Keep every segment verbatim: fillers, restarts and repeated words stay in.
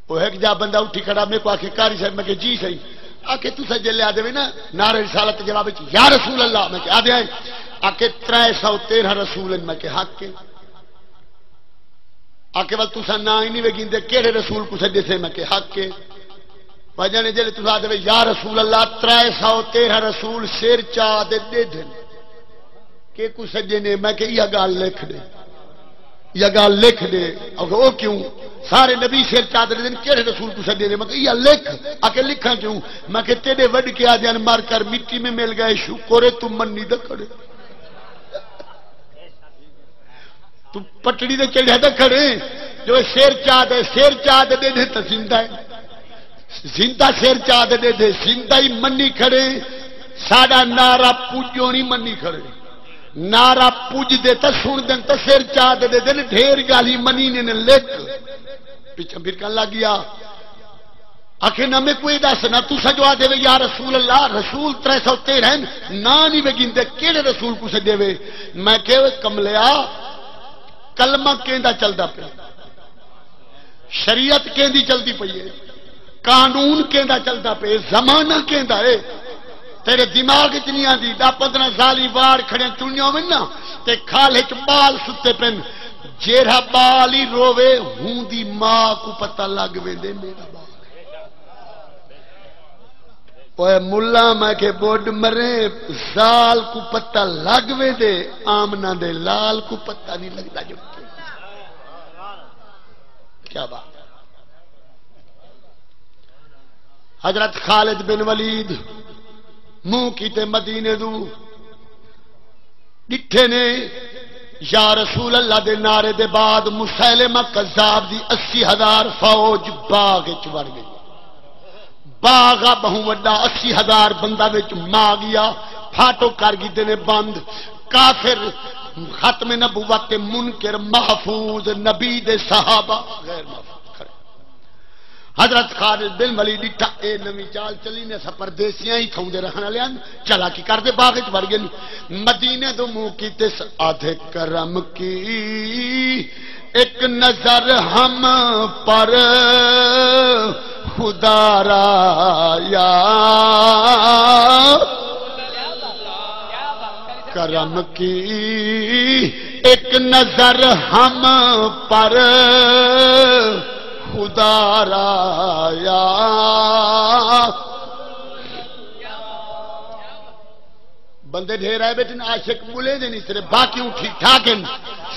او ہک جا بندہ اٹھی کھڑا، میکوں آکھے، "قاری صاحب۔" میں کہے، "جی سئیں۔" آکھے، "تساں جیلے آدے وے نا نعرہ رسالت دے جواب وچ، 'یا رسول اللہ'، میں کہے، آدے ہیں۔" آکھے، "ترے سو تیرہ رسول ہن۔" میں کہے، "حق ہے۔" آکھے، "ول تساں ناں ہی نہیں وے گھندے، کیڑھے رسول کوں سݙیسے؟" میں کہے، "حق ہے۔" بھڄن جیلے تساں آدے وے، "یا رسول اللہ، ترے سو تیرہ رسول سر چا تے ݙیدھن۔" کیکوں سݙینے؟ میں کہے، "ایہا ڳالھ لکھ ݙے، ایہا ڳالھ لکھ ݙے۔" آکھے، "او کیوں؟" "سارے نبی سر چا تے ݙیدھن، کیڑھے رسول کوں سݙینے؟" میں کہے، "ایہا لکھ۔" آکھے، "لکھاں کیوں؟" میں کہے، "تیݙے وݙکے آہدے ہن، 'مر کر مٹی میں مل گئے، شکر ہے تو منی دا کھڑے۔'" توں پٹڑی تے چڑھیا تے کھڑے، جو سر چا تے، سر چا تے ݙیدھے تاں زندہ ہے۔ زندہ سر چا تے ݙیدھے، زندہ ہی منی کھڑے۔ ساݙا نعرہ پڄو نہیں منی کھڑے۔ نعرہ پڄدے تاں سݨدن تاں سر چا تے ݙیدھن، ڈھیر ڳالھیں منیندن لکھ۔ پچھاں پھر کن لڳ ڳیا۔ آکھے، "نہ میکوں اے ݙس، نہ تساں جو آہدے وے یا رسول اللہ، رسول ترے سو تیرہ ہن، ناں نہیں وے گھندے، کیڑھے رسول کوں سݙیوے؟" میں کہے، "اوئے کملیا، کلمہ کیندا چلدا پئے، شریعت کیندی چلدی پئی ہے، قانون کیندا چلدا پئے، زمانہ کیندا ہے؟ تیرے دماغ اچ نہیں آندی؟ ݙاہ پندرہ سال ہی واڑ کھڑے چنیاں ہوون نا، تے کھال اچ ٻال ستے پن، جیڑھا ٻال ہی رووے، ہوندی ماں کوں پتہ لڳ ویندے میݙا ٻال۔" اوئے ملا، میں کہ بڈ مرے، زال کوں پتہ لڳ ویندے، آمنہ دے لال کوں پتہ نہیں لڳدا جو۔ کیا بات ہے۔ حضرت خالد بن ولید منہ کیتے مدینے دو ݙٹھے نے، "یا رسول اللہ" دے نعرے دے بعد مسیلمہ کذاب دی اسی ہزار فوج باغ وچ وڑ گئی۔ باغ آ ٻہوں وݙا، اسی ہزار بندہ وچ ما ڳیا، پھاٹو کر گھدے نے بند۔ کافر ختم نبوت تے منکر محفوظ، نبی دے صحابہ غیر محفوظ کھڑے۔ حضرت خالد بن ولید ݙٹھا، اے نویں چال چلی نے، اساں پردیسیاں ہی تھاؤں دے رہݨ والے ہن، چالاکی کر دے باغ وچ وڑ ڳئے۔ مدینے دو منہ کیتے س-، آدھے، "کرم کی ایک نظر ہم پر خدا را یا، کرم کی ایک نظر ہم پر خدا را یا۔" بندے ڈھیر آئے بیٹھے نے، عاشق ٻلے دے نہیں، صرف باقی ٹھیک ٹھاک ہیں،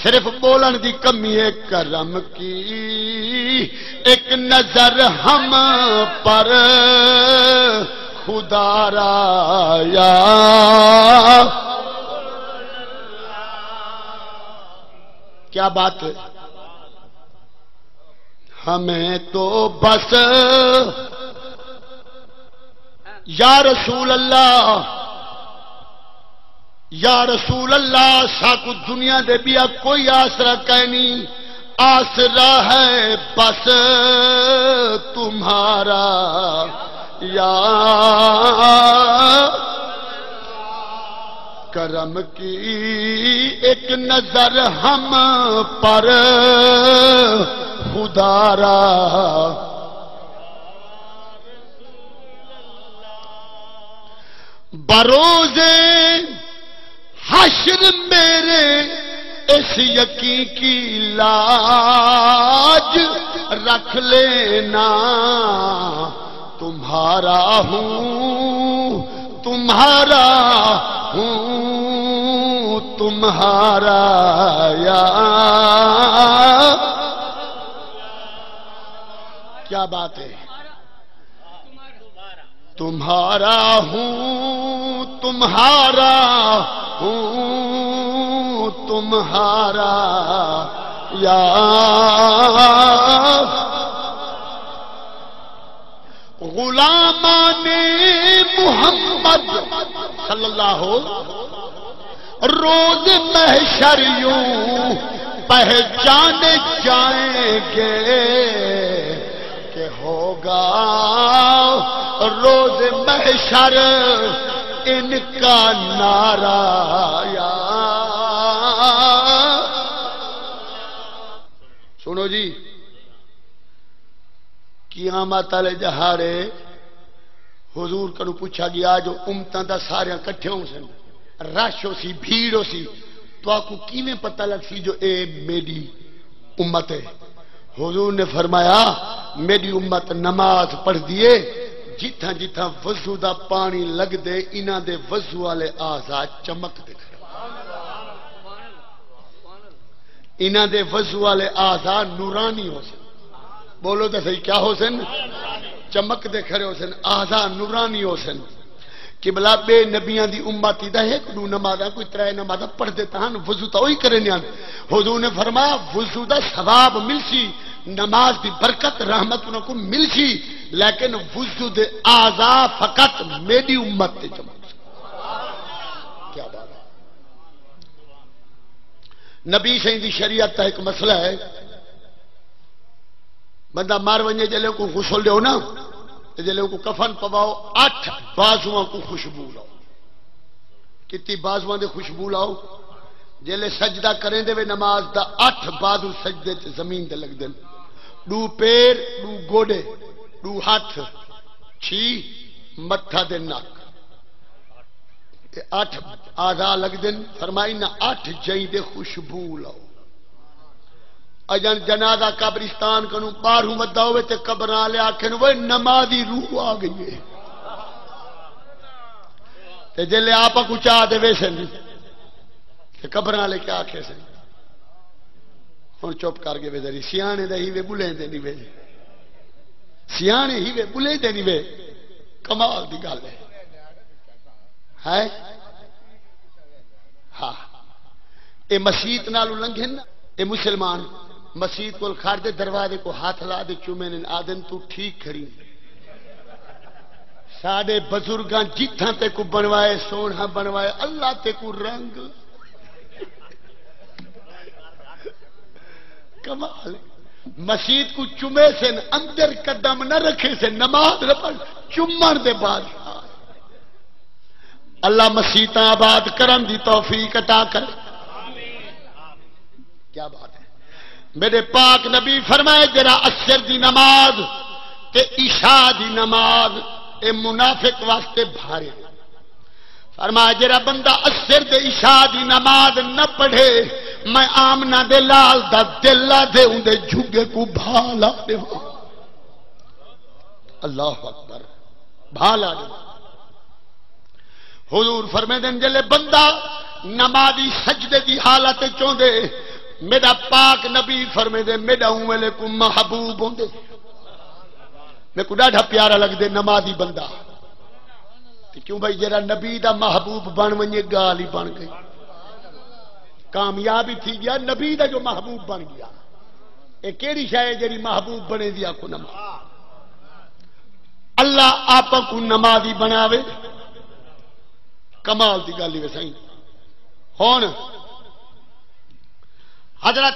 صرف ٻولݨ دی کمی ہے۔ کرم کی ایک نظر ہم پر خدا را یا۔ کیا بات ہے۔ ہمیں تو بس یا رسول اللہ، یا رسول اللہ، ساکوں دنیا دے ٻیا کوئی آسرا کائنی، آسرا ہے بس تمہارا یا۔ کرم کی ایک نظر ہم پر خدا را، بروز حشر میرے اس یقین کی لاج رکھ لینا، تمہارا ہوں، تمہارا ہوں، تمہارا یا۔ کیا بات ہے۔ تمہارا ہوں، تمہارا ہوں، تمہارا یا۔ غلامان محمد صلی اللہ، روز محشر یوں پہچانے جائیں گے کہ ہوگا روز محشر ان کا نعرہ یا۔ سنو جی، قیامت والے ݙہاڑے حضور کنوں پچھا ڳیا جو امتاں دا ساریاں کٹھیاں ہوسن، رش ہوسی، بھیڑ ہوسی، تہاکوں کیویں پتہ لڳسی جو اے میݙی امت ہے؟ حضور نے فرمایا، میݙی امت نماز پڑھدی ہے، جتھاں جتھاں وضو دا پاݨی لڳدے، انہاں دے وضو والے اعضا چمکدے کھڑے۔ انہاں دے وضو والے اعضا نورانی ہوسن۔ بولو تے صحیح، کیا ہوسن؟ چمکدے کھڑے ہوسن، اعضا نورانی ہوسن۔ قبلہ، ٻئے نبیاں دی امتی دا ہک ݙو نمازاں، کوئی ترے نمازاں پڑھدے تاں ہن، وضو تاں اوہی کریندے ہن۔ حضور نے فرمایا، وضو دا ثواب ملسی، نماز دی برکت، رحمت انہاں کوں ملسی، لیکن وضو دے اعضا فقط میݙی امت تے چمکسن۔ کیا بات ہے۔ نبی سائیں دی شریعت دا ہک مسئلہ ہے، بندہ مر ونڄے، جلے کوں غسل ݙیو نا، تے جلے کوں کفن پواؤ، اٹھ بازواں کوں خوشبو لاؤ۔ کتی بازواں دے خوشبو لاؤ؟ جلے سجدہ کریندے وے نماز دا، اٹھ بازو سجدے تے زمین دے لڳدن، ݙو پیر، ݙو گوݙے، ݙو ہتھ، چھی متھا تے نک۔ تے اٹھ اعضا لڳدن، فرمائی نہ اٹھ جئیں دے خوشبو لو۔ اڄݨ جنازہ قبرستان کنوں ٻاہروں ودا ہووے تے قبراں والے آکھن، "وے نمازی روح آ ڳئی ہے۔" تے جیلے آپ کوں چا دے ویسن تے قبراں والے کیا آکھے سن؟ ہݨ چپ کر ڳئے وے ذری، سیاݨے دا ہی وے، ٻلیں دے نہیں وے۔ سیاݨے ہی وے، ٻلیں دے نہیں وے۔ کمال دی ڳالھ ہے۔ ہے؟ ہاں۔ اے مسیت نالوں لنگھن نا، اے مسلمان مسیت کول کھڑ دے، دروازے کو ہاتھ لا دے، چومے نے آدن، "تو ٹھیک کھڑی۔" ساݙے بزرگاں جتھاں تیکوں بݨوائے، سوہݨا بݨوائے، اللہ تیکوں رنگ۔ کمال۔ مسیت کوں چمے سن، اندر قدم نہ رکھے سن، نماز نہ پڑھ، چمݨ دے بعد۔ اللہ مسیتاں آباد کرݨ دی توفیق عطا کرے۔ کیا بات ہے۔ میرے پاک نبی فرمائے، جڑا عصر دی نماز تے عشاء دی نماز، اے منافق واسطے بھاری۔ فرمایا، جڑا بندہ عصر دے عشاء دی نماز نہ پڑھے، میں آمنہ دے لال دا دل لا دے اوندے جھگے کوں بھا لا ݙیواں۔ اللہ اکبر، بھا لا ݙیواں۔ حضور فرمیندن، جلے بندہ نمازی سجدے دی حالت وچ ہوندے، میݙا پاک نبی فرمیندے، میݙا اوں ویلے کوں محبوب ہوندے۔ میکوں ݙاڈھا پیارا لڳدے نمازی بندہ۔ تے کیوں بھائی، جیڑھا نبی دا محبوب بݨ ونڄے، ڳالھ ہی بݨ ڳئی۔ کامیاب ہی تھی ڳیا، نبی دا جو محبوب بݨ ڳیا۔ اے کیڑھی شے ہے جیڑھی محبوب بݨیندی؟ آکھو نماز۔ اللہ آپاں کوں نمازی بݨاوے۔ کمال دی ڳالھ ہی وے سائیں۔ ہݨ حضرت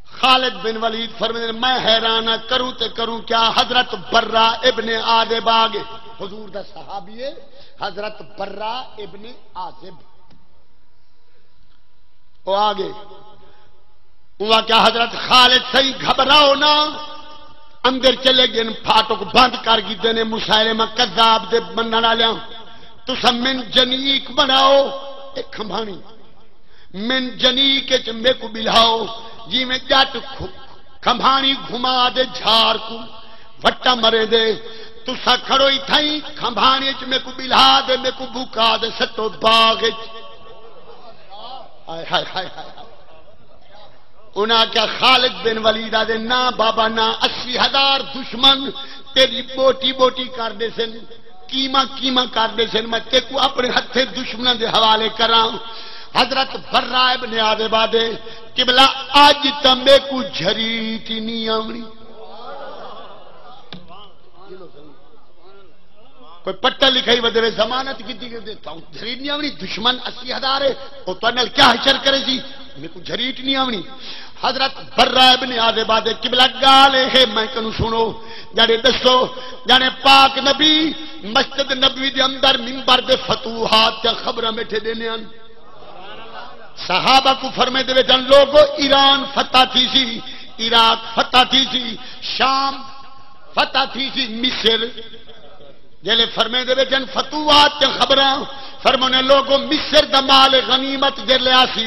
خالد بن ولید فرمیندے، میں حیران ہاں، کروں تے کروں کیا؟ حضرت برا ابن عازب آ ڳئے، حضور دا صحابی ہے، حضرت برا ابن عازب۔ او آ ڳئے۔ اوں آکھیا، حضرت خالد سئیں گھبراؤ نہ، اندر چلے ڳئے، پھاٹک بند کر گھدے نے مسیلمہ کذاب دے منݨ آلیاں۔ تساں منجنیق بݨاؤ، اے کھمبھاݨی، منجنیق اچ میکوں ٻلہاؤ، جیویں ڄٹ کھ-، کھمبھاݨی گھما دے جھاڑ کوں وٹا مریندے، تساں کھڑو اتھائیں، کھمبھاݨی اچ میکوں ٻلہا دے، میکوں بھکا دے سٹو باغ اچ۔ ہائے، ہائے، ہائے، ہائے، ہائے۔ انہاں آکھیا، خالد بن ولید آہدے، نہ بابا نہ، اسی ہزار دشمن تیݙی ٻوٹی ٻوٹی کر ݙیسن، قیمہ قیمہ کر ݙیسن، میں تیکوں اپݨے ہتھیں دشمناں دے حوالے کراں۔ حضرت برا ابن عازب آہدے، قبلہ، اڄ تاں میکوں جھریٹ ہی نہیں آوݨی۔ کوئی پٹا لکھائی ودے وے، ضمانت کیتی گئی تے تاں جھریٹ نہیں آوݨی، دشمن اسی ہزار ہے، او تہاݙے نال کیا حشر کرے سی؟ میکوں جھریٹ نہیں آوݨی۔ حضرت برا ابن عازب آہدے، قبلہ ڳالھ اے ہے، میں کنوں سݨو، ڄاݨے ݙسو، ڄاݨے پاک نبی مسجد نبوی دے اندر ممبر دے فتوحات دیاں خبراں ٻیٹھے ݙیندے ہن۔ صحابہ کوں فرمیندے وے جن لوگو، ایران فتح تھیسی، عراق فتح تھی سی، شام فتح تھی سی، مصر۔ جیلے فرمیندے ویٹھن فتوحات تے خبراں، فرمونے لوگوں، مصر دا مال غنیمت جیلے آسی،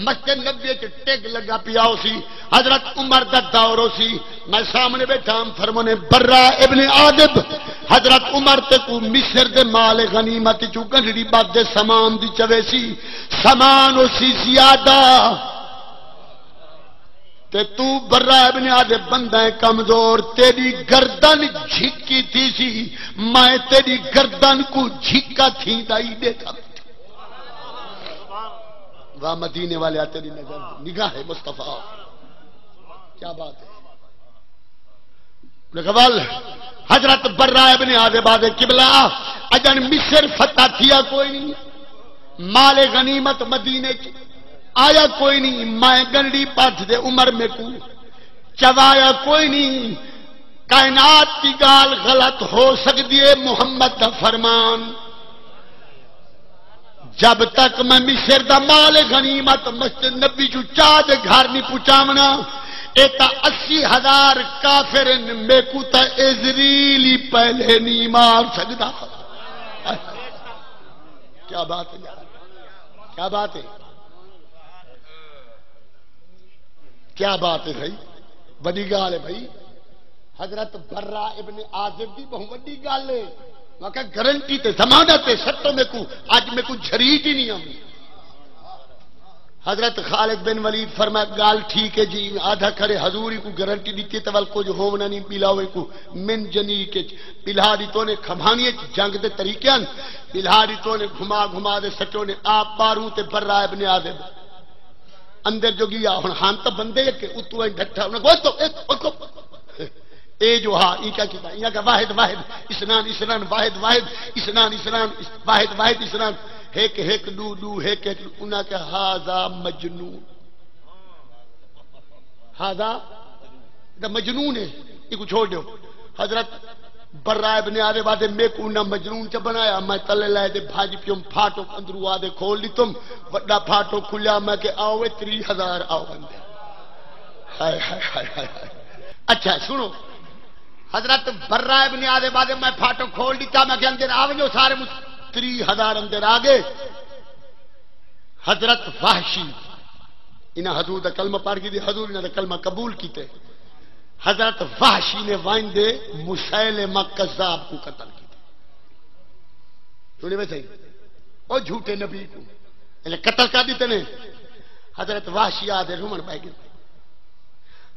مسجد نبوی وچ ٹگ لگا پیا ہوسی، حضرت عمر دا دور ہوسی، میں سامنے بیٹھا ہم، فرمونے برا ابن عازب، حضرت عمر تیکوں مصر دے مال غنیمت چوں گنڈھڑی بد دے سامان دی چویسی، سامان ہوسی زیادہ۔ تے توں برا ابن عازب بندہ ہے کمزور، تیݙی گردن جھکی تھیسی، میں تیݙی گردن کوں جھکا تھیندا ہی ݙیکھا۔ واہ مدینے والے، تیری نظر، نگاہ مصطفیٰ، کیا بات ہے۔ انہاں کہا، ول حضرت برا ابن عازب آدھے، قبلہ، اڄݨ مصر فتح تھیا کوئی نہیں، مال غنیمت مدینے چ آیا کوئی نہیں، میں گنڈی پٹھ دے عمر میکوں چوایا کوئی نہیں۔ کائنات دی ڳالھ غلط ہو سڳدی ہے، محمد دا فرمان، جب تک میں مصر دا مال غنیمت مسجد نبی چوں چا دے گھر نہیں پہنچاونا، اے تاں اسی ہزار کافر ہن، میکوں تاں عزریل ہی پہلے نہیں مار سڳدا۔ کیا بات ہے یار، کیا بات ہے، کیا بات ہے بھائی، وݙی ڳالھ ہے بھائی۔ حضرت برا ابن عازب دی بہت وڈی گل ہے۔ میں کہا، گارنٹی تے ضمانت تے سٹو میکو، اج میکو جھریٹ ہی نہیں آوی۔ حضرت خالد بن ولید فرمایا، گل ٹھیک ہے جی، آدھا کھڑے حضور ہی کو گارنٹی دیتی ہے، تے ول کچھ ہوونا نہیں، بلاوے کو من جنیک اچ، بلہا دی تو نے کھمانی اچ جنگ دے طریقے ہن، بلہا دی تو نے گھما گھما دے سٹو نے آپ باروں تے برا ابن عازب۔ اندر جو گیا، ہن ہن تاں بندے کہ اتوں ڈٹھا، انہاں کو تو ایک، ایک، اے جو ہا، ای کیا کیتا؟ ایاں کہ واحد واحد، اثنان اثنان، واحد واحد، اثنان اثنان، واحد واحد، اثنان، ہک ہک، ڈو ڈو، ہک ہک، انہاں کہ ہذا مجنون۔ ہذا دا مجنون ہے، ایکو چھوڑ دیو۔ حضرت برا ابن عازب آدھے، میکو انہاں مجنون چا بنایا، میں تلے لائے دے بھاج پیوم، پھاٹک اندرو آدھے کھول ڈتم، وڈا پھاٹک کھلیا، میں کہ آؤ اے تری ہزار آؤ بندے۔ ہائے ہائے ہائے ہائے ہائے۔ اچھا سنو، حضرت برا ابن عازب آدھے، میں پھاٹک کھول ڈتا، میں کہ اندر آ ونجو سارے مس-، تری ہزار اندر آ گئے۔ حضرت وحشی، انہاں حضور دا کلمہ پڑھ کے دی، حضور انہاں دا کلمہ قبول کیتے۔ حضرت وحشی نے وائن دے مسیلمہ کذاب کو قتل کیتے۔ سنی میں صحیح؟ او جھوٹے نبی کو انہیں قتل کر دیتے نے۔ حضرت وحشی آ دے رومن پہ گئے۔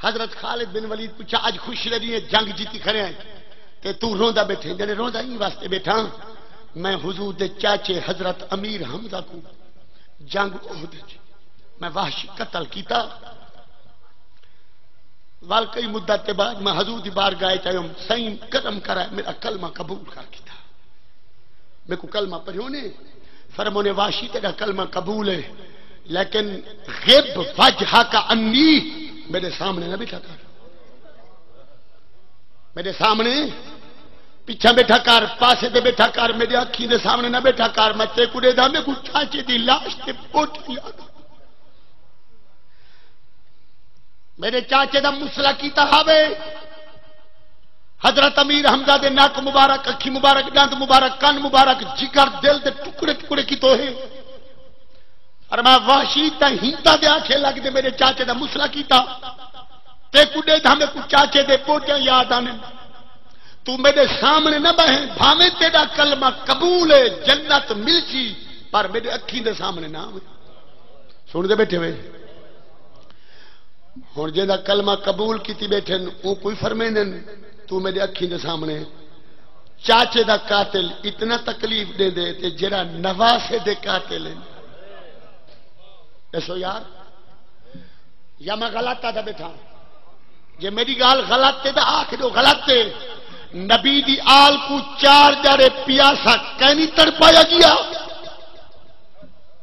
حضرت خالد بن ولید پوچھا، اج خوش رہی ہے، جنگ جیتی کھڑے ہیں، تے تو روندا بیٹھے؟ جنے روندا ہی واسطے بیٹھا، میں حضور دے چاچے حضرت امیر حمزہ کو جنگ احد وچ میں وحشی قتل کیتا۔ ول کئی مدت تے بعد میں حضور دی بارگاہ چ آیوم، سئیں کرم کرائے، میرا کلمہ قبول کر کیتا۔ میکو کلمہ پڑھیو نے، فرمونے، وحشی تیرا کلمہ قبول ہے، لیکن غب وجہک عنی، میرے سامنے نہ بیٹھا کر۔ میرے سامنے پیچھے بیٹھا کر، پاسے تے بیٹھا کر، میرے اکھیں دے سامنے نہ بیٹھا کر۔ میں تیکو ڈیدا، میکو چاچے دی لاش تے پوٹی یاد آ۔ میرے چاچے دا مسئلہ کیتا ہاوے۔ حضرت امیر حمزہ دے نک مبارک، اکھی مبارک، ڈند مبارک، کن مبارک، جگر، دل دے ٹکڑے ٹکڑے کیتو ہے۔ فرمایا، وحشی تاں ہندا دے آکھے لگ دے میرے چاچے دا مسئلہ کیتا۔ تیکو ڈیدھا میکو چاچے دے پوٹیاں یاد آنے۔ تو میرے سامنے نہ بہیں، بھاویں تیرا کلمہ قبول ہے، جنت ملسی، پر میرے اکھیں دے سامنے نہ آویں۔ سن دے بیٹھے ہوئے۔ ہن جیندا کلمہ قبول کیتی بیٹھن، او کوئی فرمیندن، تو میرے اکھیں دے سامنے چاچے دا قاتل اتنا تکلیف ڈیندے تے جڑا نواسے دے قاتل ہیں۔ ڈسو یار، یا میں غلط آدھا بیٹھا؟ جے میری گال غلط ہے تاں آکھ ڈو غلط ہے۔ نبی دی آل کو چار جاڑے پیاسا کینی تڑپایا گیا؟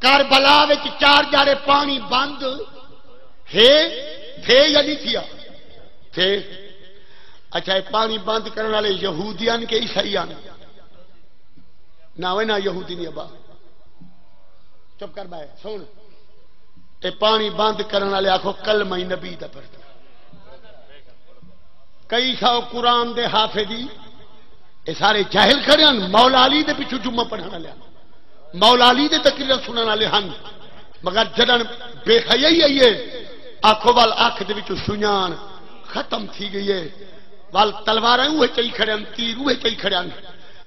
کربلا وچ چار جاڑے پانی بند ہے، تھے یا نہیں تھیا؟ تھے۔ اچھا، یہ پانی بند کرنے والے یہودی ہن کہ عیسائی ہن؟ نہ ہوئے، نہ یہودی نہیں ابا۔ چپ کر بھائی، سن۔ اے پانی بند کرن والے آکھو، کلمہ ہی نبی دا پڑھدے۔ کئی سو قرآن دے حافظی، اے سارے جاہل کھڑے ہن۔ مولا علی دے پچھوں جمعہ پڑھن والے ہن، مولا علی دے تقریراں سنن والے ہن، مگر جݙݨ بے حیائی آئی ہے، آکھو ول اکھ دے وچوں سنڄاݨ ختم تھی ڳئی ہے، ول تلواراں اوہے چئی کھڑے ہن، تیر اوہے چئی کھڑے ہن۔